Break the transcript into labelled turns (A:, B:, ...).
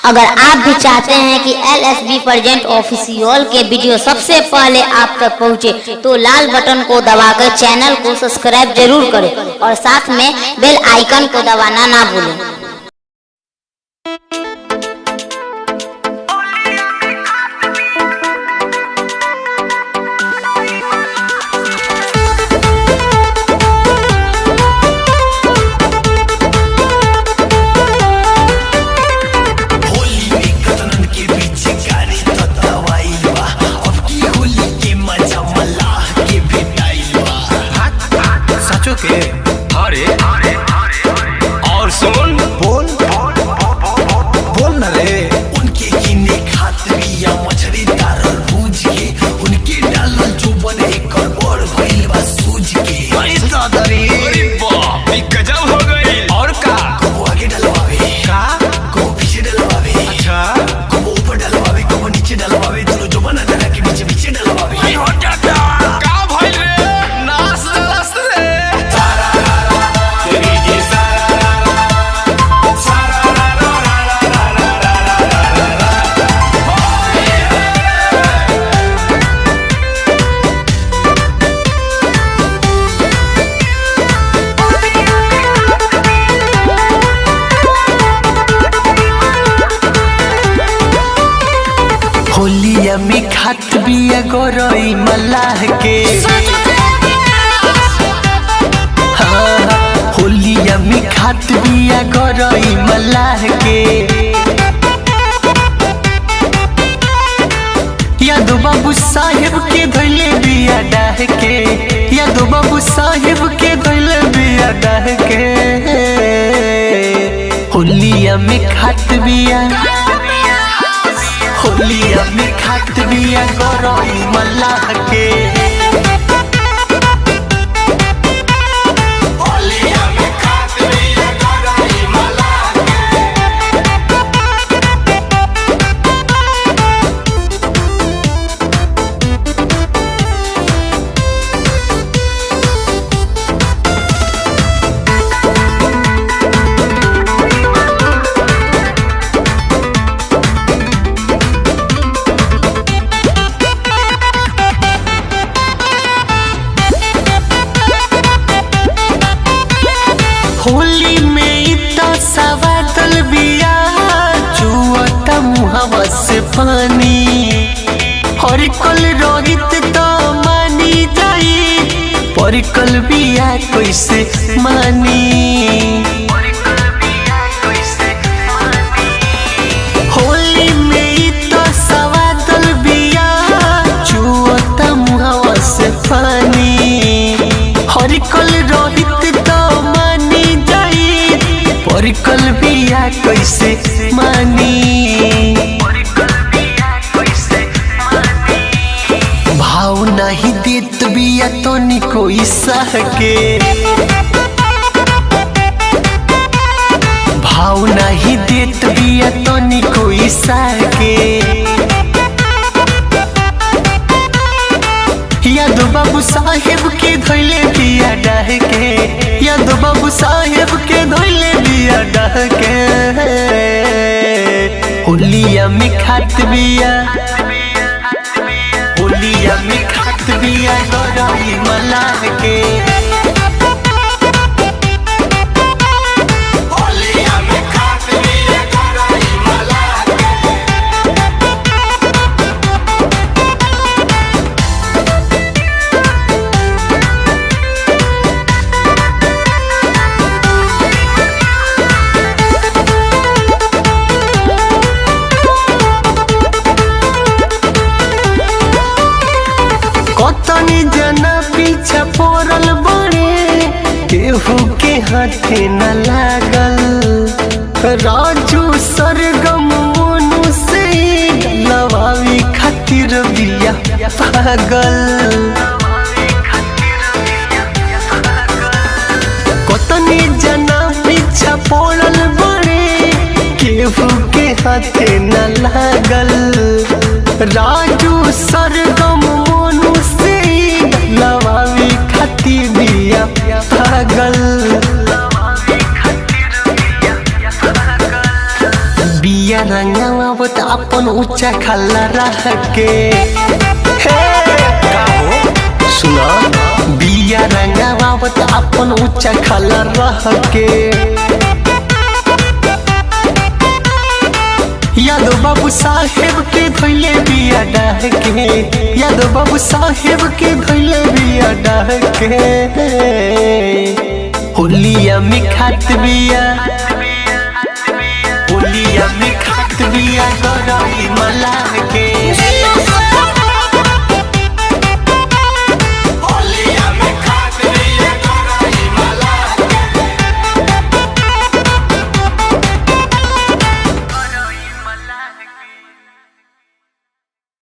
A: अगर आप भी चाहते हैं कि L S B present official के वीडियो सबसे पहले आप तक पहुंचे, तो लाल बटन को दबाकर चैनल को सब्सक्राइब जरूर करें और साथ में बेल आइकन को दबाना ना भूलें।
B: होली में कतनन के बीच गाड़ी तो दवाई बा। अब की होली के मजा मल्लाह के भेटाइल बा।
C: सचो के अरे और सुन
D: बोल बोल न रे।
B: उनके किने खात बिया मछली तारल भूज के, उनके डालल जो बने एकर बड़ भइल बा सूझ के।
D: अरे दादारी।
C: अरे बाप रे, गजब हो गई। और का
B: कबो आगे डलवावे,
D: का
B: कबो पीछे डलवावे,
D: अच्छा।
B: कबो ऊपर डलवावे, कबो नीचे डलवावे, दोनों जो बना डला के बीच बीच डलवावे।
C: अरे हो दादा, का भइल रे? नास दलस रे।
B: होलिया में खात बिया गोरई मल्लाह के। हाँ, होलिया में खात बिया गोरई मल्लाह के। यादव बाबू साहेब के धैले बिया डाह के, यादव बाबू साहेब के धैले बिया डाह के। होलिया में खात बिया, होलिया में खात बिया गोरई मल्लाह के।
C: होलिया में खात बिया गरई मल्लाह के।
B: होली में इतना सवादल बिया, चुअता मुहवा से पानी। हर कल रोहित तो मानी जाई, पर कल बिया कैसे मानी। होली में इतना सवादल बिया, चुअता मुहवा से पानी। हर कल रोहित तो मानी जाई, पर कल बिया कैसे मानी। भाव नहीं देत बिया तो कोई सह के, भाव नहीं देत बिया तो कोई सह के। यादव बाबू साहेब के धैले बिया डाह के, यादव बाबू साहेब के धैले बिया डाह के। होलिया में खात बिया, होलिया में खात बिया गरई मल्लाह के।
C: होलिया में खात बिया गरई मल्लाह के।
B: कतनी जना पीछा पड़ल बड़े, केहू के हाथे न लागल। राजू सरगम मोनू से लवावी खातिर बिया पागल। कतनी जना पीछा पड़ल बड़े, केहू के हाथे न लागल। राजू सरगम मोनू से लवावी खातिर बिया पागल। बिया बिया रंगावत अपन ऊंचा खाला रह के। हे
C: का हो?
B: सुना, बिया रंगावत अपन ऊंचा खाला रह के। यादव बाबू साहेब के धोइले बिया डाह के, यादव बाबू साहेब के धोइले बिया डाह के। होलिया में खात बिया, होलिया में खात बिया गरई मला के।